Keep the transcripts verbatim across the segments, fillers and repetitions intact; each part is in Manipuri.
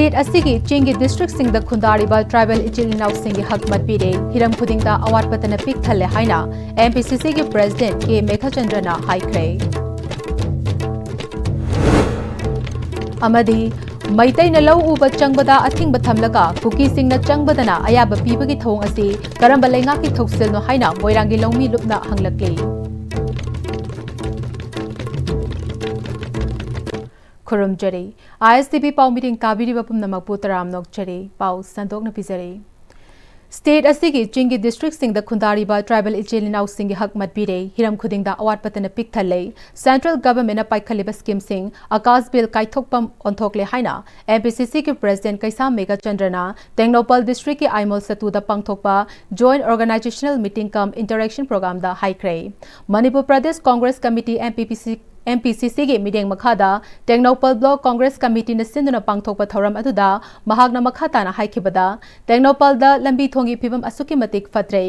ꯁ꯭ꯇꯦꯠ ꯑꯁꯤꯒꯤ ꯆꯤꯡꯒꯤ ꯗꯤꯁꯇ꯭ꯔꯤꯛꯁꯤꯡꯗ ꯈꯨꯟꯗꯥꯔꯤꯕ ꯇ꯭ꯔꯥꯏꯕꯦꯜ ꯏꯆꯤꯜ ꯏꯅꯥꯎꯁꯤꯡꯒꯤ ꯍꯛ ꯃꯠꯄꯤꯔꯦ, ꯍꯤꯔꯝ ꯈꯨꯗꯤꯡꯗ ꯑꯋꯥꯠꯄꯇꯅ ꯄꯤꯛ ꯊꯜꯂꯦ ꯍꯥꯏꯅ ꯑꯦꯝ ꯄꯤ ꯁꯤ ꯁꯤꯒꯤ ꯄ꯭ꯔꯦꯁꯤꯗꯦꯟꯠ ꯀꯦ ꯃꯦꯘꯆꯟꯗ꯭ꯔꯅ ꯍꯥꯏꯈ꯭ꯔꯦ꯫ ꯑꯃꯗꯤ ꯃꯩꯇꯩꯅ ꯂꯧ ꯎꯕ ꯆꯪꯕꯗ ꯑꯊꯤꯡꯕ ꯊꯝꯂꯒ ꯀꯨꯀꯤꯁꯤꯡꯅ ꯆꯪꯕꯗꯅ ꯑꯌꯥꯕ ꯄꯤꯕꯒꯤ ꯊꯧꯑꯣꯡ ꯑꯁꯤ ꯀꯔꯝꯕ ꯂꯩꯉꯥꯛꯀꯤ ꯊꯧꯁꯤꯜꯅꯣ ꯍꯥꯏꯅ ꯃꯣꯏꯔꯥꯡꯒꯤ ꯂꯧꯃꯤ ꯂꯨꯞꯅ ꯍꯪꯂꯛꯂꯤ꯫ ꯈꯨꯔꯨꯝꯖꯔꯤ꯫ ꯑꯥꯏ ꯑꯦꯁ ꯇꯤ ꯚꯤ ꯄꯥꯎ ꯃꯤꯔꯤꯡ ꯇꯥꯕꯤꯔꯤꯕ ꯄꯨꯝꯅꯃꯛꯄꯨ ꯇꯔꯥꯝꯅ ꯑꯣꯛꯆꯔꯤ꯫ ꯄꯥꯎ ꯁꯟꯗꯣꯛꯅ ꯄꯤꯖꯔꯤ꯫ ꯁ꯭ꯇꯦꯠ ꯑꯁꯤꯒꯤ ꯆꯤꯡꯒꯤ ꯗꯤꯁꯇ꯭ꯔꯤꯛꯁꯤꯡꯗ ꯈꯨꯟꯗꯥꯔꯤꯕ ꯇ꯭ꯔꯥꯏꯕꯦꯜ ꯏꯆꯤꯜ ꯏꯅꯥꯎꯁꯤꯡꯒꯤ ꯍꯛ ꯃꯠꯄꯤꯔꯦ, ꯍꯤꯔꯝ ꯈꯨꯗꯤꯡꯗ ꯑꯋꯥꯠꯄꯇꯅ ꯄꯤꯛ ꯊꯜꯂꯦ꯫ ꯁꯦꯟꯇ꯭ꯔꯦꯜ ꯒꯚꯔꯟꯃꯦꯟꯠꯅ ꯄꯥꯏꯈꯠꯂꯤꯕ ꯁ꯭ꯀꯤꯝꯁꯤꯡ ꯑꯀꯥꯁ ꯕꯤꯜ ꯀꯥꯏꯊꯣꯛꯐꯝ ꯑꯣꯟꯊꯣꯛꯂꯦ ꯍꯥꯏꯅ ꯑꯦꯝ ꯄꯤ ꯁꯤ ꯁꯤꯒꯤ ꯄ꯭ꯔꯦꯁꯤꯗꯦꯟꯠ ꯀꯩꯁꯥꯝ ꯃꯦꯘꯆꯟꯗ꯭ꯔꯅ ꯇꯦꯡꯅꯧꯄꯜ ꯗꯤꯁꯇ꯭ꯔꯤꯛꯀꯤ ꯑꯥꯏꯃꯣꯜ ꯁꯇꯨꯗ ꯄꯥꯡꯊꯣꯛꯄ joint organisational meeting cum interaction ꯄ꯭ꯔꯣꯒ꯭ꯔꯥꯝꯗ ꯍꯥꯏꯈ꯭ꯔꯦ꯫ Manipur Pradesh Congress committee, M P P C, M ꯄꯤ ꯁꯤ ꯁꯤꯒꯤ ꯃꯤꯠꯌꯦꯡ ꯃꯈꯥꯗ ꯇꯦꯡꯅꯧꯄꯜ ꯕ꯭ꯂꯣꯛ ꯀꯣꯡꯒ꯭ꯔꯦꯁ ꯀꯃꯤꯇꯤꯅ ꯁꯤꯟꯗꯨꯅ ꯄꯥꯡꯊꯣꯛꯄ ꯊꯧꯔꯝ ꯑꯗꯨꯗ ꯃꯍꯥꯛꯅ ꯃꯈꯥ ꯇꯥꯅ ꯍꯥꯏꯈꯤꯕꯗ, ꯇꯦꯡꯅꯧꯄꯜꯗ ꯂꯝꯕꯤ ꯊꯣꯡꯒꯤ ꯐꯤꯕꯝ ꯑꯁꯨꯛꯀꯤ ꯃꯇꯤꯛ ꯐꯠꯇ꯭ꯔꯦ꯫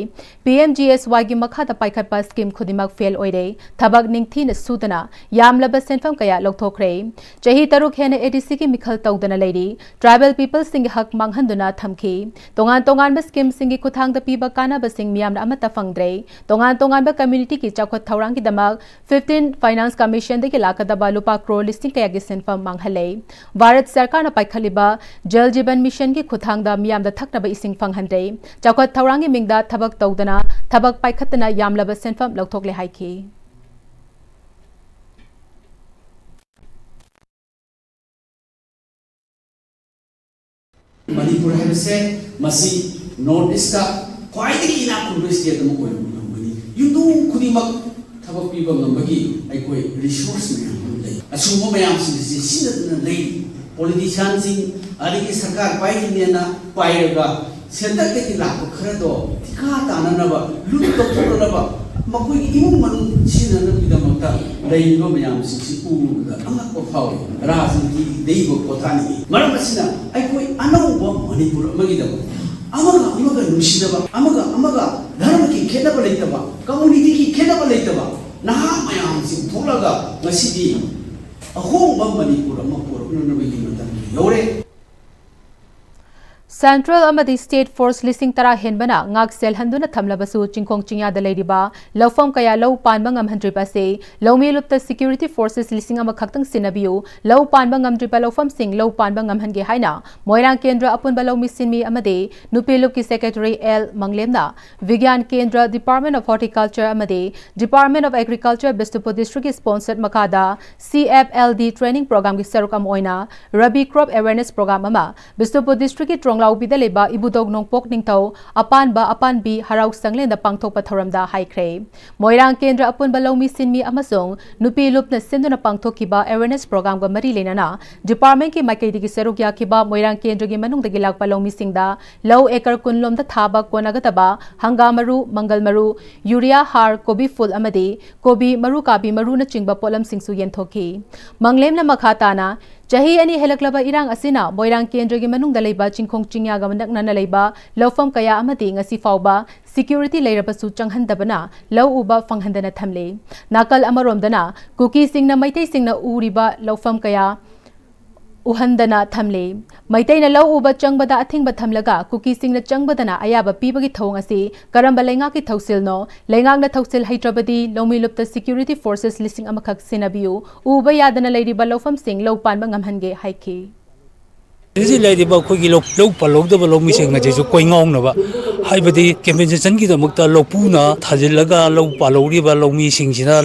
ꯄꯤ ꯑꯦꯝ ꯖꯤ ꯑꯦꯁ ꯋꯥꯏꯒꯤ ꯃꯈꯥꯗ ꯄꯥꯏꯈꯠꯄ ꯁ꯭ꯀꯤꯝ ꯈꯨꯗꯤꯡꯃꯛ ꯐꯦꯜ ꯑꯣꯏꯔꯦ꯫ ꯊꯕꯛ ꯅꯤꯡꯊꯤꯅ ꯁꯨꯗꯅ ꯌꯥꯝꯂꯕ ꯁꯦꯟꯐꯝ ꯀꯌꯥ ꯂꯧꯊꯣꯛꯈ꯭ꯔꯦ꯫ ꯆꯍꯤ ꯇꯔꯨꯛ ꯍꯦꯟꯅ ꯑꯦ ꯗꯤ ꯁꯤꯒꯤ ꯃꯤꯈꯜ ꯇꯧꯗꯅ ꯂꯩꯔꯤ꯫ ꯇ꯭ꯔꯥꯏꯕꯦꯜ ꯄꯤꯄꯜꯁꯤꯡꯒꯤ ꯍꯛ ꯃꯥꯡꯍꯟꯗꯨꯅ ꯊꯝꯈꯤ꯫ ꯇꯣꯉꯥꯟ ꯇꯣꯉꯥꯟꯕ ꯁ꯭ꯀꯤꯝꯁꯤꯡꯒꯤ ꯈꯨꯠꯊꯥꯡꯗ ꯄꯤꯕ ꯀꯥꯟꯅꯕꯁꯤꯡ ꯃꯤꯌꯥꯝꯅ ꯑꯃꯠꯇ ꯐꯪꯗ꯭ꯔꯦ꯫ ꯇꯣꯉꯥꯟ ꯇꯣꯉꯥꯟꯕ ꯀꯝꯃ꯭ꯌꯨꯅꯤꯇꯤꯒꯤ ꯆꯥꯎꯈꯠ ꯊꯧꯔꯥꯡꯒꯤꯗꯃꯛ ꯐꯤꯐꯇꯤꯟ ꯐꯥꯏꯅꯥꯟꯁ ꯀꯃꯤꯁꯟꯗꯒꯤ ꯂꯥꯛꯀꯗꯕ ꯂꯨꯄꯥ ꯀ꯭ꯔꯣꯔ ꯂꯤꯁꯤꯡ ꯀꯌꯥꯒꯤ ꯁꯦꯟꯐꯝ ꯃꯥꯡꯍꯜꯂꯦ꯫ ꯚꯥꯔꯠ ꯁꯔꯀꯥꯔꯅ ꯄꯥꯏꯈꯠꯂꯤꯕ ꯖꯜ ꯖꯤꯕꯟ ꯃꯤꯁꯟꯒꯤ ꯈꯨꯠꯊꯥꯡꯗ ꯃꯤꯌꯥꯝꯗ ꯊꯛꯅꯕ ꯏꯁꯤꯡ ꯐꯪꯍꯟꯗ꯭ꯔꯦ꯫ ꯆꯥꯎꯈꯠ ꯊꯧꯔꯥꯡꯒꯤ ꯃꯤꯡꯗ ꯊꯕꯛ ꯇꯧꯗꯅ, ꯊꯕꯛ ꯄꯥꯏꯈꯠꯇꯅ ꯌꯥꯝꯂꯕ ꯁꯦꯟꯐꯝ ꯂꯧꯊꯣꯛꯂꯦ ꯍꯥꯏꯈꯤ꯫ ꯃꯅꯤꯄꯨꯔ ꯍꯥꯏꯕꯁꯦ ꯃꯁꯤ ꯅꯣꯔꯠ ꯏꯁꯇ ꯈ꯭ꯋꯥꯏꯗꯒꯤ ꯏꯅꯥꯛ ꯈꯨꯟꯕ ꯁ꯭ꯇꯦꯠ ꯑꯃ ꯑꯣꯏꯔꯝꯕ ꯉꯝꯒꯅꯤ꯫ ꯌꯨꯝꯊꯣꯡ ꯈꯨꯗꯤꯡꯃꯛ ꯊꯕꯛ ꯄꯤꯕ ꯉꯝꯕꯒꯤ ꯑꯩꯈꯣꯏ ꯔꯤꯁꯣꯔꯁ ꯃꯌꯥꯝ ꯑꯃ ꯂꯩ꯫ ꯑꯁꯤꯒꯨꯝꯕ ꯃꯌꯥꯝꯁꯤꯡ ꯑꯁꯤ ꯁꯤꯖꯤꯟꯅꯗꯨꯅ ꯂꯩꯔꯤ꯫ ꯄꯣꯂꯤꯇꯤꯁꯤꯌꯥꯟꯁꯤꯡ ꯑꯗꯒꯤ ꯁꯔꯀꯥꯔ ꯄꯥꯏꯔꯤꯅꯦꯅ ꯄꯥꯏꯔꯒ ꯁꯦꯟꯇꯔꯗꯒꯤ ꯂꯥꯛꯄ ꯈꯔꯗꯣ ꯊꯤꯀꯥ ꯇꯥꯅꯅꯕ, ꯂꯨꯠ ꯇꯧꯊꯣꯛꯅꯅꯕ, ꯃꯈꯣꯏꯒꯤ ꯏꯃꯨꯡ ꯃꯅꯨꯡ ꯁꯤꯖꯤꯟꯅꯅꯕꯒꯤꯗꯃꯛꯇ ꯂꯩꯔꯤꯕ ꯃꯌꯥꯝꯁꯤꯡꯁꯤ ꯎꯕꯗ ꯑꯉꯛꯄ ꯐꯥꯎꯏ꯫ ꯔꯥꯖꯅꯤꯇꯤꯗꯩꯕ ꯄꯣꯊꯥꯅꯤꯡꯏ꯫ ꯃꯔꯝ ꯑꯁꯤꯅ ꯑꯩꯈꯣꯏ ꯑꯅꯧꯕ ꯃꯅꯤꯄꯨꯔ ꯑꯃꯒꯤꯗꯃꯛ ꯑꯃꯒ ꯑꯃꯒ ꯅꯨꯡꯁꯤꯅꯕ, ꯑꯃꯒ ꯑꯃꯒ ꯙꯔꯃꯒꯤ ꯈꯦꯠꯅꯕ ꯂꯩꯇꯕ, ꯀꯝꯃ꯭ꯌꯨꯅꯤꯇꯤꯒꯤ ꯈꯦꯠꯅꯕ ꯂꯩꯇꯕ ꯅꯍꯥ ꯃꯌꯥꯝꯁꯤꯡ ꯊꯣꯛꯂꯒ ꯉꯁꯤꯗꯤ ꯑꯍꯣꯡꯕ ꯃꯅꯤꯄꯨꯔ ꯑꯃ ꯄꯨꯔꯛꯅꯅꯕꯒꯤ ꯃꯇꯝ ꯌꯧꯔꯦ꯫ Central ꯑꯃꯗꯤ State Force ꯂꯤꯁꯤꯡ ꯇꯔꯥ ꯍꯦꯟꯕꯅ ꯉꯥꯛ ꯁꯦꯜꯍꯟꯗꯨꯅ ꯊꯝꯂꯕꯁꯨ, ꯆꯤꯡꯈꯣꯡ ꯆꯤꯡꯌꯥꯗ ꯂꯩꯔꯤꯕ ꯂꯧꯐꯝ ꯀꯌꯥ ꯂꯧ ꯄꯥꯟꯕ ꯉꯝꯍꯟꯗ꯭ꯔꯤꯕ ꯑꯁꯤ ꯂꯧꯃꯤ ꯂꯨꯞꯇ Security Forces ꯂꯤꯁꯤꯡ ꯑꯃ ꯈꯛꯇꯪ ꯁꯤꯟꯅꯕꯤꯌꯨ, ꯂꯧ ꯄꯥꯟꯕ ꯉꯝꯗ꯭ꯔꯤꯕ ꯂꯧꯐꯝꯁꯤꯡ ꯂꯧ ꯄꯥꯟꯕ ꯉꯝꯍꯟꯒꯦ ꯍꯥꯏꯅ ꯃꯣꯏꯔꯥꯡ ꯀꯦꯟꯗ꯭ꯔ ꯑꯄꯨꯟꯕ ꯂꯧꯃꯤ ꯁꯤꯟꯃꯤ ꯑꯃꯗꯤ ꯅꯨꯄꯤ ꯂꯨꯞꯀꯤ Secretary ꯑꯦꯜ ꯃꯪꯂꯦꯝꯅ ꯕꯤꯒ꯭ꯌꯥꯟ ꯀꯦꯟꯗ꯭ꯔ, Department of Horticulture ꯑꯃꯗꯤ Department of Agriculture Bishnupur District ꯀꯤ sponsor ꯃꯈꯥꯗ C F L D training program ꯒꯤ ꯁꯔꯨꯛ ꯑꯃ ꯑꯣꯏꯅ Rabi Crop Awareness Program ꯑꯃ ꯕꯤꯁꯅꯨꯄꯨꯔ District ꯀꯤ ꯇ꯭ꯔꯣꯡꯂꯥꯎꯕꯤꯗ ꯂꯩꯕ ꯏꯕꯨꯙꯧ ꯅꯣꯡꯄꯣꯛ ꯅꯤꯡꯊꯧ ꯑꯄꯥꯟꯕ ꯑꯄꯥꯟꯕꯤ ꯍꯔꯥꯎ ꯆꯪꯂꯦꯟꯗ ꯄꯥꯡꯊꯣꯛꯄ ꯊꯧꯔꯝꯗ ꯍꯥꯏꯈ꯭ꯔꯦ꯫ ꯃꯣꯏꯔꯥꯡ ꯀꯦꯟꯗ꯭ꯔ ꯑꯄꯨꯟꯕ ꯂꯧꯃꯤ ꯁꯤꯟꯃꯤ ꯑꯃꯁꯨꯡ ꯅꯨꯄꯤ ꯂꯨꯞꯅ ꯁꯤꯟꯗꯨꯅ ꯄꯥꯡꯊꯣꯛꯈꯤꯕ awareness program ꯒ ꯃꯔꯤ ꯂꯩꯅꯅ department ꯀꯤ ꯃꯥꯏꯀꯩꯗꯒꯤ ꯁꯔꯨꯛ ꯌꯥꯈꯤꯕ ꯃꯣꯏꯔꯥꯡ ꯀꯦꯟꯗ꯭ꯔꯒꯤ ꯃꯅꯨꯡꯗꯒꯤ ꯂꯥꯛꯄ ꯂꯧꯃꯤꯁꯤꯡꯗ ꯂꯧ acre ꯀꯨꯟ ꯂꯣꯝꯗ ꯊꯥꯕ ꯀꯣꯟꯅꯒꯗꯕ ꯍꯪꯒꯥꯝ ꯃꯔꯨ, ꯃꯪꯒꯜ ꯃꯔꯨ, ꯌꯨꯔꯤꯌꯥ ꯍꯥꯔ, ꯀꯣꯕꯤ ꯐꯨꯜ ꯑꯃꯗꯤ ꯀꯣꯕꯤ, ꯃꯔꯨ ꯀꯥꯕꯤ ꯃꯔꯨꯅꯆꯤꯡꯕ ꯄꯣꯠꯂꯝꯁꯤꯡꯁꯨ ꯌꯦꯟꯊꯣꯛꯈꯤ꯫ ꯃꯪꯂꯦꯝꯅ ꯃꯈꯥ ꯇꯥꯅ, ꯆꯍꯤ ꯑꯅꯤ ꯍꯦꯜꯂꯛꯂꯕ ꯏꯔꯥꯡ ꯑꯁꯤꯅ ꯃꯣꯏꯔꯥꯡ ꯀꯦꯟꯗ꯭ꯔꯒꯤ ꯃꯅꯨꯡꯗ ꯂꯩꯕ ꯆꯤꯡꯈꯣꯡ ꯆꯤꯡꯌꯥꯒ ꯅꯛꯅꯅ ꯂꯩꯕ ꯂꯧꯐꯝ ꯀꯌꯥ ꯑꯃꯗꯤ ꯉꯁꯤ ꯐꯥꯎꯕ security ꯂꯩꯔꯕꯁꯨ ꯆꯪꯍꯟꯗꯕꯅ ꯂꯧ ꯎꯕ ꯐꯪꯍꯟꯗꯅ ꯊꯝꯂꯤ꯫ ꯅꯥꯀꯜ ꯑꯃꯔꯣꯝꯗꯅ ꯀꯨꯀꯤꯁꯤꯡꯅ ꯃꯩꯇꯩꯁꯤꯡꯅ ꯎꯔꯤꯕ ꯂꯧꯐꯝ ꯀꯌꯥ ꯎꯍꯟꯗꯅ ꯊꯝꯂꯤ꯫ ꯃꯩꯇꯩꯅ ꯂꯧ ꯎꯕ ꯆꯪꯕꯗ ꯑꯊꯤꯡꯕ ꯊꯝꯂꯒ ꯀꯨꯀꯤꯁꯤꯡꯅ ꯆꯪꯕꯗꯅ ꯑꯌꯥꯕ ꯄꯤꯕꯒꯤ ꯊꯧꯑꯣꯡ ꯑꯁꯤ ꯀꯔꯝꯕ ꯂꯩꯉꯥꯛꯀꯤ ꯊꯧꯁꯤꯜꯅꯣ? ꯂꯩꯉꯥꯛꯅ ꯊꯧꯁꯤꯜ ꯍꯩꯇ꯭ꯔꯕꯗꯤ ꯂꯧꯃꯤ ꯂꯨꯞꯇ Security Forces ꯂꯤꯁꯤꯡ ꯑꯃꯈꯛ ꯁꯤꯟꯅꯕꯤꯌꯨ, ꯎꯕ ꯌꯥꯗꯅ ꯂꯩꯔꯤꯕ ꯂꯧꯐꯝꯁꯤꯡ ꯂꯧ ꯄꯥꯟꯕ ꯉꯝꯍꯟꯒꯦ ꯍꯥꯏꯈꯤ꯫ ꯍꯧꯖꯤꯛ ꯂꯩꯔꯤꯕ ꯑꯩꯈꯣꯏꯒꯤ ꯂꯧ, ꯂꯧ ꯄꯥꯜꯍꯧꯗꯕ ꯂꯧꯃꯤꯁꯤꯡ ꯑꯁꯤꯁꯨ ꯀꯣꯏꯉꯥꯎꯅꯕ, ꯍꯥꯏꯕꯗꯤ compensation ꯒꯤꯗꯃꯛꯇ ꯂꯧꯄꯨꯅ ꯊꯥꯖꯤꯜꯂꯒ ꯂꯧ ꯄꯥꯜꯍꯧꯔꯤꯕ ꯂꯧꯃꯤꯁꯤꯡꯁꯤꯅ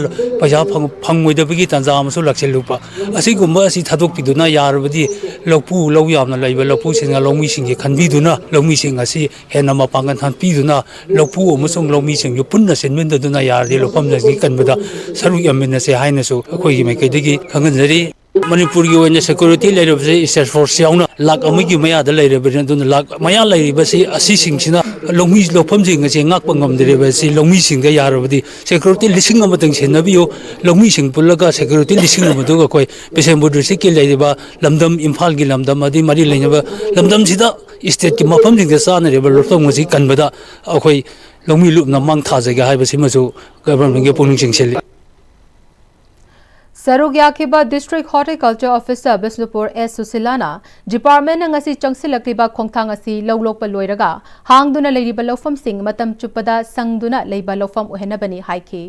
ꯄꯩꯁꯥ ꯐꯪ-, ꯐꯪꯉꯣꯏꯗꯕꯒꯤ ꯇꯥꯟꯖꯥ ꯑꯃꯁꯨ ꯂꯥꯛꯁꯤꯜꯂꯨꯕ꯫ ꯑꯁꯤꯒꯨꯝꯕ ꯑꯁꯤ ꯊꯥꯗꯣꯛꯄꯤꯗꯨꯅ ꯌꯥꯔꯕꯗꯤ ꯂꯧꯄꯨ, ꯂꯧ ꯌꯥꯝꯅ ꯂꯩꯕ ꯂꯧꯄꯨꯁꯤꯡꯅ ꯂꯧꯃꯤꯁꯤꯡꯒꯤ ꯈꯟꯕꯤꯗꯨꯅ ꯂꯧꯃꯤꯁꯤꯡ ꯑꯁꯤ ꯍꯦꯟꯅ ꯃꯄꯥꯡꯒꯜ ꯍꯥꯞꯄꯤꯗꯨꯅ ꯂꯧꯄꯨ ꯑꯃꯁꯨꯡ ꯂꯧꯃꯤꯁꯤꯡꯁꯨ ꯄꯨꯟꯅ ꯆꯦꯟꯃꯤꯟꯅꯗꯨꯅ ꯌꯥꯔꯗꯤ ꯂꯧꯐꯝꯁꯤꯡꯁꯤ ꯀꯟꯕꯗ ꯁꯔꯨꯛ ꯌꯥꯃꯤꯟꯅꯁꯦ ꯍꯥꯏꯅꯁꯨ ꯑꯩꯈꯣꯏꯒꯤ ꯃꯥꯏꯀꯩꯗꯒꯤ ꯈꯪꯍꯟꯖꯔꯤ꯫ ꯃꯅꯤꯄꯨꯔꯒꯤ ꯑꯣꯏꯅ security ꯂꯩꯔꯕꯁꯦ State Force ꯌꯥꯎꯅ ꯂꯥꯈ ꯑꯃꯒꯤ ꯃꯌꯥꯗ ꯂꯩꯔꯕꯅꯤ꯫ ꯑꯗꯨꯅ ꯂꯥꯈ ꯃꯌꯥ ꯂꯩꯔꯤꯕꯁꯤ, ꯑꯁꯤꯁꯤꯡꯁꯤꯅ ꯂꯧꯃꯤ, ꯂꯧꯐꯝꯁꯤꯡ ꯑꯁꯤ ꯉꯥꯛꯄ ꯉꯝꯗ꯭ꯔꯤꯕꯁꯤ ꯂꯧꯃꯤꯁꯤꯡꯗ ꯌꯥꯔꯕꯗꯤ security ꯂꯤꯁꯤꯡ ꯑꯃꯇꯪ ꯁꯤꯟꯅꯕꯤꯌꯨ꯫ ꯂꯧꯃꯤꯁꯤꯡ ꯄꯨꯜꯂꯒ security ꯂꯤꯁꯤꯡ ꯑꯃꯗꯨꯒ ꯑꯩꯈꯣꯏ ꯕꯤꯁꯦꯝꯄꯨꯔ district ꯀꯤ ꯂꯩꯔꯤꯕ ꯂꯝꯗꯝ, ꯏꯝꯐꯥꯜꯒꯤ ꯂꯝꯗꯝ ꯑꯃꯗꯤ ꯃꯔꯤ ꯂꯩꯅꯕ ꯂꯝꯗꯝꯁꯤꯗ state ꯀꯤ ꯃꯐꯝꯁꯤꯡꯗ ꯆꯥꯅꯔꯤꯕ ꯂꯧꯐꯝ ꯑꯁꯤ ꯀꯟꯕꯗ ꯑꯩꯈꯣꯏ ꯂꯧꯃꯤ ꯂꯨꯞꯅ ꯃꯥꯡ ꯊꯥꯖꯒꯦ ꯍꯥꯏꯕꯁꯤꯃꯁꯨ government ꯀꯤ ꯄꯨꯛꯅꯤꯡ ꯆꯤꯡꯁꯤꯜꯂꯤ꯫ ꯁꯔꯨꯛ ꯌꯥꯈꯤꯕ District Horticulture Officer ꯕꯤꯁꯅꯨꯄꯨꯔ ꯑꯦꯁ ꯁꯨꯁꯤꯂꯥꯅ department ꯅ ꯉꯁꯤ ꯆꯪꯁꯤꯜꯂꯛꯂꯤꯕ ꯈꯣꯡꯊꯥꯡ ꯑꯁꯤ ꯂꯧ ꯂꯣꯛꯄ ꯂꯣꯏꯔꯒ ꯍꯥꯡꯗꯨꯅ ꯂꯩꯔꯤꯕ ꯂꯧꯐꯝꯁꯤꯡ ꯃꯇꯝ ꯆꯨꯞꯄꯗ ꯁꯪꯗꯨꯅ ꯂꯩꯕ ꯂꯧꯐꯝ ꯑꯣꯏꯍꯟꯅꯕꯅꯤ ꯍꯥꯏꯈꯤ꯫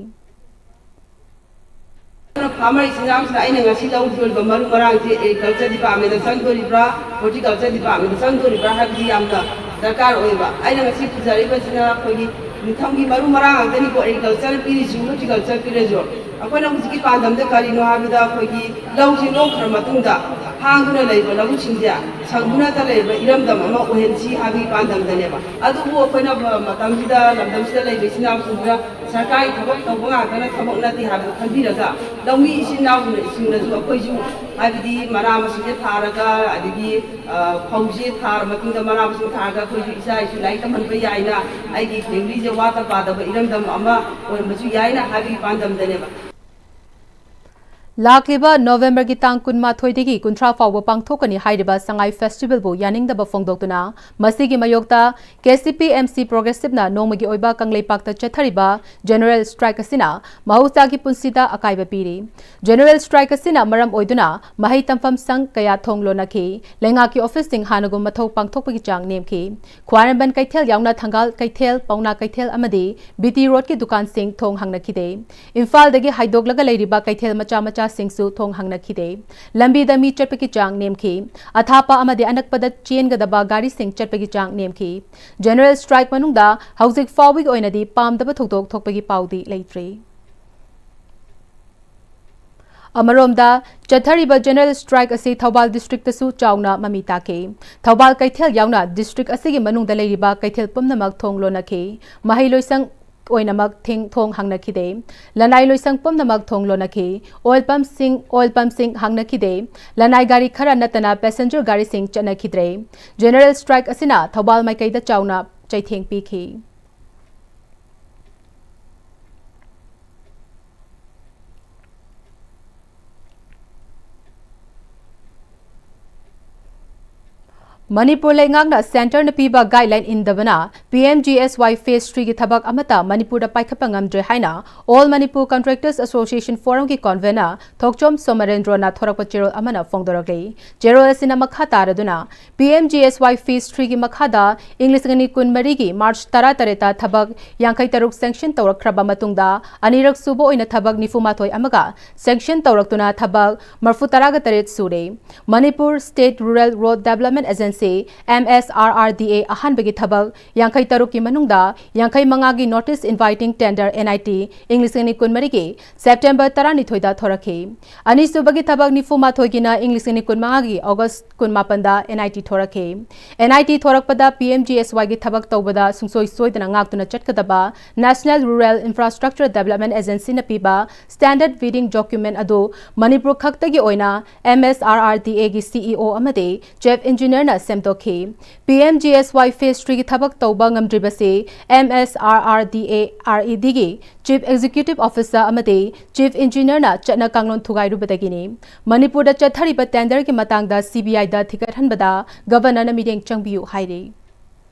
Farmer ꯏꯆꯤꯟ ꯏꯅꯥꯎꯁꯤꯡꯅ ꯑꯩꯅ ꯉꯁꯤ ꯂꯧꯗꯣꯔꯤꯕ ꯃꯔꯨ ꯃꯔꯥꯡꯁꯤ Agriculture Department ꯇ ꯆꯪꯗꯣꯔꯤꯕ꯭ꯔꯥ, Horticulture Department ꯇ ꯆꯪꯗꯣꯔꯤꯕ꯭ꯔꯥ ꯍꯥꯏꯕꯗꯤ ꯌꯥꯝꯅ ꯗꯔꯀꯥꯔ ꯑꯣꯏꯕ꯫ ꯑꯩꯅ ꯉꯁꯤ ꯄꯨꯖꯔꯤꯕꯁꯤꯅ ꯑꯩꯈꯣꯏꯒꯤ ꯅꯤꯡꯊꯝꯒꯤ ꯃꯔꯨ ꯃꯔꯥꯡ ꯉꯥꯛꯇꯅꯤꯀꯣ, Agriculture ꯄꯤꯔꯤꯁꯨ, Horticulture ꯄꯤꯔꯁꯨ꯫ ꯑꯩꯈꯣꯏꯅ ꯍꯧꯖꯤꯛꯀꯤ ꯄꯥꯟꯗꯝꯗ ꯀꯔꯤꯅꯣ ꯍꯥꯏꯕꯗ ꯑꯩꯈꯣꯏꯒꯤ ꯂꯧꯁꯤ ꯂꯣꯛꯈ꯭ꯔ ꯃꯇꯨꯡꯗ ꯍꯥꯡꯗꯨꯅ ꯂꯩꯕ ꯂꯧꯕꯨꯛꯁꯤꯡꯁꯦ ꯁꯪꯗꯨꯅꯇ ꯂꯩꯕ ꯏꯔꯝꯗꯝ ꯑꯃ ꯑꯣꯏꯍꯟꯁꯤ ꯍꯥꯏꯕꯒꯤ ꯄꯥꯟꯗꯝꯗꯅꯦꯕ꯫ ꯑꯗꯨꯕꯨ ꯑꯩꯈꯣꯏꯅ ꯃꯇꯝꯁꯤꯗ, ꯂꯝꯗꯝꯁꯤꯗ ꯂꯩꯕ ꯏꯆꯤꯟ ꯏꯅꯥꯎꯁꯤꯡꯁꯤꯅ ꯁꯔꯀꯥꯔꯒꯤ ꯊꯕꯛ ꯇꯧꯕ ꯉꯥꯛꯇꯅ ꯊꯕꯛ ꯅꯠꯇꯦ ꯍꯥꯏꯕꯗꯨ ꯈꯟꯕꯤꯔꯒ ꯂꯧꯃꯤ ꯏꯆꯤꯟ ꯏꯅꯥꯎꯁꯤꯡꯅꯁꯨ ꯑꯩꯈꯣꯏꯁꯨ ꯍꯥꯏꯕꯗꯤ ꯃꯅꯥ ꯃꯁꯤꯡꯁꯦ ꯊꯥꯔꯒ, ꯑꯗꯒꯤ ꯐꯧꯁꯦ ꯊꯥꯔ ꯃꯇꯨꯡꯗ ꯃꯅꯥ ꯃꯁꯤꯡ ꯊꯥꯔꯒ ꯑꯩꯈꯣꯏꯁꯨ ꯏꯆꯥ ꯏꯁꯨ ꯂꯥꯏꯔꯤꯛ ꯇꯝꯍꯟꯕ ꯌꯥꯏꯅ, ꯑꯩꯒꯤ family ꯁꯦ ꯋꯥꯠꯇ ꯄꯥꯗꯕ ꯏꯔꯝꯗꯝ ꯑꯃ ꯑꯣꯏꯔꯝꯕꯁꯨ ꯌꯥꯏꯅ ꯍꯥꯏꯕꯒꯤ ꯄꯥꯟꯗꯝꯗꯅꯦꯕ꯫ ꯂꯥꯛꯂꯤꯕ November ꯒꯤ ꯇꯥꯡ ꯀꯨꯟꯃꯥꯊꯣꯏꯗꯒꯤ ꯀꯨꯟꯊ꯭ꯔꯥ ꯐꯥꯎꯕ ꯄꯥꯡꯊꯣꯛꯀꯅꯤ ꯍꯥꯏꯔꯤꯕ ꯁꯉꯥꯏ festival ꯕꯨ ꯌꯥꯅꯤꯡꯗꯕ ꯐꯣꯡꯗꯣꯛꯇꯨꯅ ꯃꯁꯤꯒꯤ ꯃꯥꯌꯣꯛꯇ KCP MC Progressive ꯅ ꯅꯣꯡꯃꯒꯤ ꯑꯣꯏꯕ ꯀꯪꯂꯩꯄꯥꯛꯇ ꯆꯠꯊꯔꯤꯕ general strike ꯑꯁꯤꯅ ꯃꯍꯧꯁꯥꯒꯤ ꯄꯨꯟꯁꯤꯗ ꯑꯀꯥꯏꯕ ꯄꯤꯔꯤ꯫ General strike ꯑꯁꯤꯅ ꯃꯔꯝ ꯑꯣꯏꯗꯨꯅ ꯃꯍꯩ ꯇꯝꯐꯝ ꯁꯪ ꯀꯌꯥ ꯊꯣꯡ ꯂꯣꯟꯅꯈꯤ꯫ ꯂꯩꯉꯥꯛꯀꯤ office ꯁꯤꯡ ꯍꯥꯟꯅꯒꯨꯝ ꯃꯊꯧ ꯄꯥꯡꯊꯣꯛꯄꯒꯤ ꯆꯥꯡ ꯅꯦꯝꯈꯤ꯫ ꯈ꯭ꯋꯥꯏꯔꯝꯕꯟ ꯀꯩꯊꯦꯜ ꯌꯥꯎꯅ ꯊꯪꯒꯥꯜ ꯀꯩꯊꯦꯜ, ꯄꯥꯎꯅꯥ ꯀꯩꯊꯦꯜ ꯑꯃꯗꯤ BT Road ꯀꯤ ꯗꯨꯀꯥꯟꯁꯤꯡ ꯊꯣꯡ ꯍꯥꯡꯅꯈꯤꯗꯦ꯫ ꯏꯝꯐꯥꯜꯗꯒꯤ ꯍꯥꯏꯗꯣꯛꯂꯒ ꯂꯩꯔꯤꯕ ꯀꯩꯊꯦꯜ ꯃꯆꯥ ꯃꯆꯥꯁꯤꯡꯁꯨ ꯊꯣꯡ ꯍꯥꯡꯅꯈꯤꯗꯦ꯫ ꯂꯝꯕꯤꯗ ꯃꯤ ꯆꯠꯄꯒꯤ ꯆꯥꯡ ꯅꯦꯝꯈꯤ꯫ ꯑꯊꯥꯞꯄ ꯑꯃꯗꯤ ꯑꯅꯛꯄꯗ ꯆꯦꯟꯒꯗꯕ ꯒꯥꯔꯤꯁꯤꯡ ꯆꯠꯄꯒꯤ ꯆꯥꯡ ꯅꯦꯝꯈꯤ꯫ General strike ꯃꯅꯨꯡꯗ ꯍꯧꯖꯤꯛ ꯐꯥꯎꯕꯒꯤ ꯑꯣꯏꯅꯗꯤ ꯄꯥꯝꯗꯕ ꯊꯧꯗꯣꯛ ꯊꯣꯛꯄꯒꯤ ꯄꯥꯎꯗꯤ ꯂꯩꯇ꯭ꯔꯤ꯫ ꯑꯃꯔꯣꯝꯗ, ꯆꯠꯊꯔꯤꯕ general strike ꯑꯁꯤ ꯊꯧꯕꯥꯜ district ꯇꯁꯨ ꯆꯥꯎꯅ ꯃꯃꯤ ꯇꯥꯈꯤ꯫ ꯊꯧꯕꯥꯜ ꯀꯩꯊꯦꯜ ꯌꯥꯎꯅ district ꯑꯁꯤꯒꯤ ꯃꯅꯨꯡꯗ ꯂꯩꯔꯤꯕ ꯀꯩꯊꯦꯜ ꯄꯨꯝꯅꯃꯛ ꯊꯣꯡ ꯂꯣꯟꯅꯈꯤ꯫ ꯃꯍꯩ ꯂꯣꯏꯁꯪ ꯑꯣꯏꯅꯃꯛ ꯊꯤꯡ-, ꯊꯣꯡ ꯍꯥꯡꯅꯈꯤꯗꯦ꯫ ꯂꯅꯥꯏ ꯂꯣꯏꯁꯪ ꯄꯨꯝꯅꯃꯛ ꯊꯣꯡ ꯂꯣꯟꯅꯈꯤ꯫ Oil pump ꯁꯤꯡ, oil pump ꯁꯤꯡ ꯍꯥꯡꯅꯈꯤꯗꯦ꯫ ꯂꯅꯥꯏ ꯒꯥꯔꯤ ꯈꯔ ꯅꯠꯇꯅ passenger ꯒꯥꯔꯤꯁꯤꯡ ꯆꯠꯅꯈꯤꯗ꯭ꯔꯦ꯫ General strike ꯑꯁꯤꯅ ꯊꯧꯕꯥꯜ ꯃꯥꯏꯀꯩꯗ ꯆꯥꯎꯅ ꯆꯩꯊꯦꯡ ꯄꯤꯈꯤ꯫ ꯃꯅꯤꯄꯨꯔ ꯂꯩꯉꯥꯛꯅ ꯁꯦꯟꯇꯔꯅ ꯄꯤꯕ guideline ꯏꯟꯗꯕꯅ P M G S Y Phase three ꯒꯤ ꯊꯕꯛ ꯑꯃꯠꯇ ꯃꯅꯤꯄꯨꯔꯗ ꯄꯥꯏꯈꯠꯄ ꯉꯝꯗ꯭ꯔꯦ ꯍꯥꯏꯅ All Manipur Contractors Association Forum ꯒꯤ convener ꯊꯣꯛꯆꯣꯝ ꯁꯣꯃꯔꯦꯟꯗ꯭ꯔꯣꯅ ꯊꯣꯔꯛꯄ ꯆꯦꯔꯣꯜ ꯑꯃꯅ ꯐꯣꯡꯗꯣꯔꯛꯂꯤ꯫ ꯆꯦꯔꯣꯜ ꯑꯁꯤꯅ ꯃꯈꯥ ꯇꯥꯔꯗꯨꯅ, P M G S Y Phase three ꯒꯤ ꯃꯈꯥꯗ ꯏꯪ ꯂꯤꯁꯤꯡ ꯑꯅꯤ ꯀꯨꯟꯃꯔꯤꯒꯤ March ꯇꯔꯥꯇꯔꯦꯠꯇ ꯊꯕꯛ ꯌꯥꯡꯈꯩ ꯇꯔꯨꯛ sanction ꯇꯧꯔꯛꯈ꯭ꯔꯕ ꯃꯇꯨꯡꯗ, ꯑꯅꯤꯔꯛ ꯁꯨꯕ ꯑꯣꯏꯅ ꯊꯕꯛ ꯅꯤꯐꯨ ꯃꯥꯊꯣꯏ ꯑꯃꯒ sanction ꯇꯧꯔꯛꯇꯨꯅ ꯊꯕꯛ ꯃꯔꯤꯐꯨ ꯇꯔꯥꯒ ꯇꯔꯦꯠ ꯁꯨꯔꯦ꯫ Manipur State Rural Road Development Agency, M S R R D A, ꯑꯍꯥꯟꯕꯒꯤ ꯊꯕꯛ ꯌꯥꯡꯈꯩ ꯇꯔꯨꯛꯀꯤ ꯃꯅꯨꯡꯗ ꯌꯥꯡꯈꯩ ꯃꯉꯥꯒꯤ Notice Inviting Tender, N I T, ꯏꯪ ꯂꯤꯁꯤꯡ ꯑꯅꯤ ꯀꯨꯟꯃꯔꯤꯒꯤ September ꯇꯔꯥꯅꯤꯊꯣꯏꯗ ꯊꯣꯔꯛꯈꯤ꯫ ꯑꯅꯤꯁꯨꯕꯒꯤ ꯊꯕꯛ ꯅꯤꯐꯨ ꯃꯥꯊꯣꯏꯒꯤꯅ ꯏꯪ ꯂꯤꯁꯤꯡ ꯑꯅꯤ ꯀꯨꯟꯃꯉꯥꯒꯤ August ꯀꯨꯟꯃꯥꯄꯟꯗ N I T ꯊꯣꯔꯛꯈꯤ꯫ N I T ꯊꯣꯔꯛꯄꯗ P M G S Y ꯒꯤ ꯊꯕꯛ ꯇꯧꯕꯗ ꯁꯨꯡꯁꯣꯏ ꯁꯣꯏꯗꯅ ꯉꯥꯛꯇꯨꯅ ꯆꯠꯀꯗꯕ National Rural Infrastructure Development Agency ꯅ ꯄꯤꯕ Standard Bidding Document ꯑꯗꯨ ꯃꯅꯤꯄꯨꯔ ꯈꯛꯇꯒꯤ ꯑꯣꯏꯅ M S R R D A ꯒꯤ C E O ꯑꯃꯗꯤ Chief Engineer ꯅ ꯁꯦꯝꯗꯣꯛꯈꯤ꯫ P M G S Y Phase three ꯒꯤ ꯊꯕꯛ ꯇꯧꯕ ꯉꯝꯗ꯭ꯔꯤꯕꯁꯤ M S R R D A R E D ꯒꯤ Chief Executive Officer ꯑꯃꯗꯤ Chief Engineer ꯅ ꯆꯠꯅ ꯀꯥꯡꯂꯣꯟ ꯊꯨꯒꯥꯏꯔꯨꯕꯗꯒꯤꯅꯤ꯫ ꯃꯅꯤꯄꯨꯔꯗ ꯆꯠꯊꯔꯤꯕ tender ꯒꯤ ꯃꯇꯥꯡꯗ C B I the ꯊꯤꯒꯠꯍꯟꯕꯗ Governor ꯅ ꯃꯤꯠꯌꯦꯡ ꯆꯪꯕꯤꯌꯨ ꯍꯥꯏꯔꯤ꯫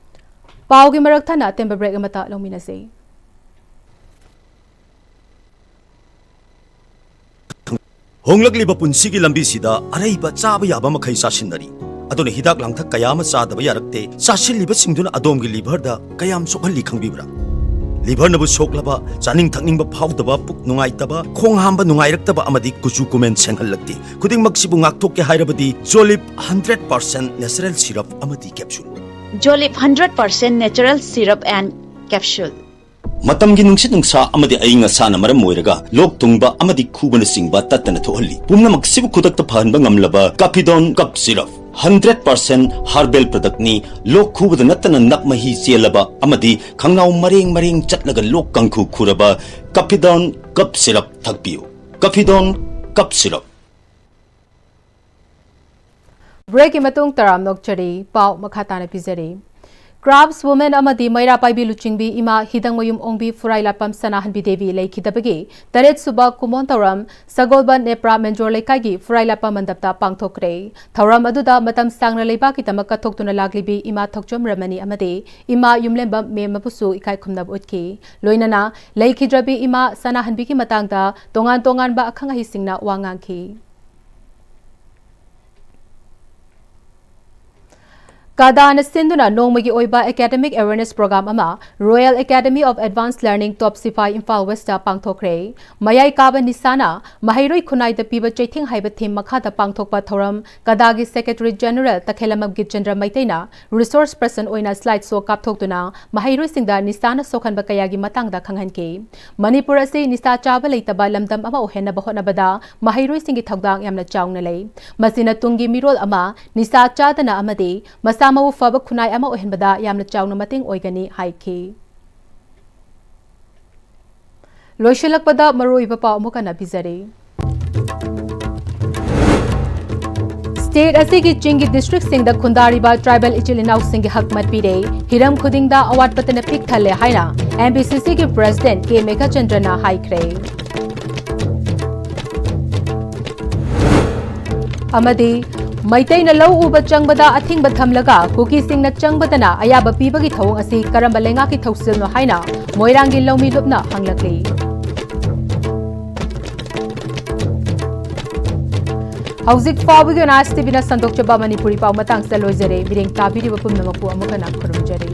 ꯄꯥꯎꯒꯤ ꯃꯔꯛ ꯊꯠꯅ ꯑꯇꯦꯟꯕ break ꯑꯃꯠꯇ ꯂꯧꯃꯤꯟꯅꯁꯤ꯫ ꯍꯣꯡꯂꯛꯂꯤꯕ ꯄꯨꯟꯁꯤꯒꯤ ꯂꯝꯕꯤꯁꯤꯗ ꯑꯔꯩꯕ ꯆꯥꯕ ꯌꯥꯕ ꯃꯈꯩ ꯆꯥꯁꯤꯟꯅꯔꯤ꯫ ꯑꯗꯨꯅ ꯍꯤꯗꯥꯛ ꯂꯥꯡꯊꯛ ꯀꯌꯥ ꯑꯃ ꯆꯥꯗꯕ ꯌꯥꯔꯛꯇꯦ꯫ ꯆꯥꯁꯤꯜꯂꯤꯕꯁꯤꯡꯗꯨꯅ ꯑꯗꯣꯝꯒꯤ liver ꯗ ꯀꯌꯥꯝ ꯁꯣꯛꯍꯜꯂꯤ ꯈꯪꯕꯤꯕ꯭ꯔꯥ? Liver ꯅꯕꯨ ꯁꯣꯛꯂꯕ, ꯆꯥꯅꯤꯡ ꯊꯛꯅꯤꯡꯕ ꯐꯥꯎꯗꯕ, ꯄꯨꯛ ꯅꯨꯡꯉꯥꯏꯇꯕ, ꯈꯣꯡ ꯍꯥꯝꯕ ꯅꯨꯡꯉꯥꯏꯔꯛꯇꯕ ꯑꯃꯗꯤ ꯀꯨꯆꯨ ꯀꯨꯃꯦꯟ ꯁꯦꯡꯍꯜꯂꯛꯇꯦ꯫ ꯈꯨꯗꯤꯡꯃꯛꯁꯤꯕꯨ ꯉꯥꯛꯊꯣꯛꯀꯦ ꯍꯥꯏꯔꯕꯗꯤ Jolip hundred percent natural syrup ꯑꯃꯗꯤ capsule꯫ Jolip hundred percent natural syrup and capsule꯫ ꯃꯇꯝꯒꯤ ꯅꯨꯡꯁꯤꯠ ꯅꯨꯡꯁꯥ ꯑꯃꯗꯤ ꯑꯏꯪ ꯑꯁꯥꯅ ꯃꯔꯝ ꯑꯣꯏꯔꯒ ꯂꯣꯛ ꯊꯨꯡꯕ ꯑꯃꯗꯤ ꯈꯨꯕꯅꯆꯤꯡꯕ ꯇꯠꯇꯅ ꯊꯣꯛꯍꯜꯂꯤ꯫ ꯄꯨꯝꯅꯃꯛꯁꯤꯕꯨ ꯈꯨꯗꯛꯇ ꯐꯍꯟꯕ ꯉꯝꯂꯕ Capidon Cough Syrup, hundred percent herbal product ꯅꯤ꯫ ꯂꯣꯛ ꯈꯨꯕꯗ ꯅꯠꯇꯅ ꯅꯞ ꯃꯍꯤ ꯆꯦꯜꯂꯕ ꯑꯃꯗꯤ ꯈꯪꯅꯥꯎ ꯃꯔꯦꯡ ꯃꯔꯦꯡ ꯆꯠꯂꯒ ꯂꯣꯛ ꯀꯥꯡꯈꯨ ꯈꯨꯔꯕ Capidon Cough Syrup ꯊꯛꯄꯤꯌꯨ꯫ Capidon Cough Syrup꯫ Break ꯀꯤ ꯃꯇꯨꯡ ꯇꯔꯥꯝꯅ ꯑꯣꯛꯆꯔꯤ꯫ ꯄꯥꯎ ꯃꯈꯥ ꯇꯥꯅ ꯄꯤꯖꯔꯤ꯫ Crafts woman ꯑꯃꯗꯤ ꯃꯩꯔꯥ ꯄꯥꯏꯕꯤ ꯂꯨꯆꯤꯡꯕꯤ ꯏꯃꯥ ꯍꯤꯗꯪꯃꯌꯨꯝ ꯑꯣꯡꯕꯤ ꯐꯨꯔꯥꯏꯂꯥꯠꯄꯝ ꯁꯅꯥꯍꯟꯕꯤ ꯗꯦꯕꯤ ꯂꯩꯈꯤꯗꯕꯒꯤ ꯇꯔꯦꯠ ꯁꯨꯕ ꯀꯨꯝꯑꯣꯟ ꯊꯧꯔꯝ ꯁꯒꯣꯜꯕꯟ ꯅꯦꯄ꯭ꯔꯥ ꯃꯦꯟꯖꯣꯔ ꯂꯩꯀꯥꯏꯒꯤ ꯐꯨꯔꯥꯏꯂꯥꯠꯄꯝ ꯃꯟꯗꯞꯇ ꯄꯥꯡꯊꯣꯛꯈ꯭ꯔꯦ꯫ ꯊꯧꯔꯝ ꯑꯗꯨꯗ ꯃꯇꯝ ꯁꯥꯡꯅ ꯂꯩꯕꯥꯛꯀꯤꯗꯃꯛ ꯀꯠꯊꯣꯛꯇꯨꯅ ꯂꯥꯛꯂꯤꯕꯤ ꯏꯃꯥ ꯊꯧꯆꯝ ꯔꯃꯅꯤ ꯑꯃꯗꯤ ꯏꯃꯥ ꯌꯨꯝꯂꯦꯝꯕꯝ ꯃꯦꯝ ꯃꯕꯨꯁꯨ ꯏꯀꯥꯏ ꯈꯨꯝꯅꯕ ꯎꯠꯈꯤ꯫ ꯂꯣꯏꯅꯅ ꯂꯩꯈꯤꯗ꯭ꯔꯕꯤ ꯏꯃꯥ ꯁꯅꯥꯍꯟꯕꯤꯒꯤ ꯃꯇꯥꯡꯗ ꯇꯣꯉꯥꯟ ꯇꯣꯉꯥꯟꯕ ꯑꯈꯪ ꯑꯍꯩꯁꯤꯡꯅ ꯋꯥ ꯉꯥꯡꯈꯤ꯫ ꯀꯗꯥꯅ ꯁꯤꯟꯗꯨꯅ ꯅꯣꯡꯃꯒꯤ ꯑꯣꯏꯕ academic awareness program ꯑꯃ Royal Academy of Advanced Learning, top ꯁꯤꯐꯥꯏ, ꯏꯝꯐꯥꯜ ꯋꯦꯁꯇ ꯄꯥꯡꯊꯣꯛꯈ꯭ꯔꯦ꯫ ꯃꯌꯥꯏ ꯀꯥꯕ ꯅꯤꯁꯥꯅ ꯃꯍꯩꯔꯣꯏ ꯈꯨꯟꯅꯥꯏꯗ ꯄꯤꯕ ꯆꯩꯊꯦꯡ ꯍꯥꯏꯕ theme ꯃꯈꯥꯗ ꯄꯥꯡꯊꯣꯛꯄ ꯊꯧꯔꯝ ꯀꯗꯥꯒꯤ Secretary General ꯇꯈꯦꯂꯝꯕꯝ ꯒꯤꯠꯆꯟꯗ꯭ꯔ ꯃꯩꯇꯩꯅ resource person ꯑꯣꯏꯅ slide show ꯀꯥꯞꯊꯣꯛꯇꯨꯅ ꯃꯍꯩꯔꯣꯏꯁꯤꯡꯗ ꯅꯤꯁꯥꯅ ꯁꯣꯛꯍꯟꯕ ꯀꯌꯥꯒꯤ ꯃꯇꯥꯡꯗ ꯈꯪꯍꯟꯈꯤ꯫ ꯃꯅꯤꯄꯨꯔ ꯑꯁꯤ ꯅꯤꯁꯥ ꯆꯥꯕ ꯂꯩꯇꯕ ꯂꯝꯗꯝ ꯑꯃ ꯑꯣꯏꯍꯟꯅꯕ ꯍꯣꯠꯅꯕꯗ ꯃꯍꯩꯔꯣꯏꯁꯤꯡꯒꯤ ꯊꯧꯗꯥꯡ ꯌꯥꯝꯅ ꯆꯥꯎꯅ ꯂꯩ꯫ ꯃꯁꯤꯅ ꯇꯨꯡꯒꯤ ꯃꯤꯔꯣꯜ ꯑꯃ ꯅꯤꯁꯥ ꯆꯥꯗꯅ ꯑꯃꯗꯤ ꯃꯁꯥ ꯃꯎ ꯐꯕ ꯈꯨꯟꯅꯥꯏ ꯑꯃ ꯑꯣꯏꯍꯟꯕꯗ ꯌꯥꯝꯅ ꯆꯥꯎꯅ ꯃꯇꯦꯡ ꯑꯣꯏꯒꯅꯤ ꯍꯥꯏꯈꯤ꯫ ꯂꯣꯏꯁꯤꯜꯂꯛꯄꯗ ꯃꯔꯨꯑꯣꯏꯕ ꯄꯥꯎ ꯑꯃꯨꯛ ꯍꯟꯅ ꯄꯤꯖꯔꯤ꯫ State ꯑꯁꯤꯒꯤ ꯆꯤꯡꯒꯤ districtꯁꯤꯡꯗ ꯈꯨꯟꯗꯥꯔꯤꯕ tribal ꯏꯆꯤꯜ ꯏꯅꯥꯎꯁꯤꯡꯒꯤ ꯍꯛ ꯃꯠꯄꯤꯔꯦ꯫ ꯍꯤꯔꯝ ꯈꯨꯗꯤꯡꯗ ꯑꯋꯥꯠꯄꯇꯅ ꯄꯤꯛ ꯊꯜꯂꯦ ꯍꯥꯏꯅ M B C Cꯒꯤ President ꯀꯦ ꯃꯦꯘꯆꯟꯗ꯭ꯔꯅ ꯍꯥꯏꯈ꯭ꯔꯦ꯫ ꯑꯃꯗꯤ ꯃꯩꯇꯩꯅ ꯂꯧ ꯎꯕ ꯆꯪꯕꯗ ꯑꯊꯤꯡꯕ ꯊꯝꯂꯒ ꯀꯨꯀꯤꯁꯤꯡꯅ ꯆꯪꯕꯗꯅ ꯑꯌꯥꯕ ꯄꯤꯕꯒꯤ ꯊꯧꯑꯣꯡ ꯑꯁꯤ ꯀꯔꯝꯕ ꯂꯩꯉꯥꯛꯀꯤ ꯊꯧꯁꯤꯜꯅꯣ ꯍꯥꯏꯅ ꯃꯣꯏꯔꯥꯡꯒꯤ ꯂꯧꯃꯤ ꯂꯨꯞꯅ ꯍꯪꯂꯛꯂꯤ꯫ ꯍꯧꯖꯤꯛ ꯐꯥꯎꯕꯒꯤ ꯑꯣꯏꯅ ꯑꯥꯏ ꯑꯦꯁ ꯇꯤ ꯚꯤꯅ ꯁꯟꯗꯣꯛꯆꯕ ꯃꯅꯤꯄꯨꯔꯤ ꯄꯥꯎ ꯃꯇꯥꯡꯁꯤꯗ ꯂꯣꯏꯖꯔꯦ꯫ ꯃꯤꯠꯌꯦꯡ ꯇꯥꯕꯤꯔꯤꯕ ꯄꯨꯝꯅꯃꯛꯄꯨ ꯑꯃꯨꯛ ꯍꯟꯅ ꯈꯨꯔꯨꯝꯖꯔꯤ꯫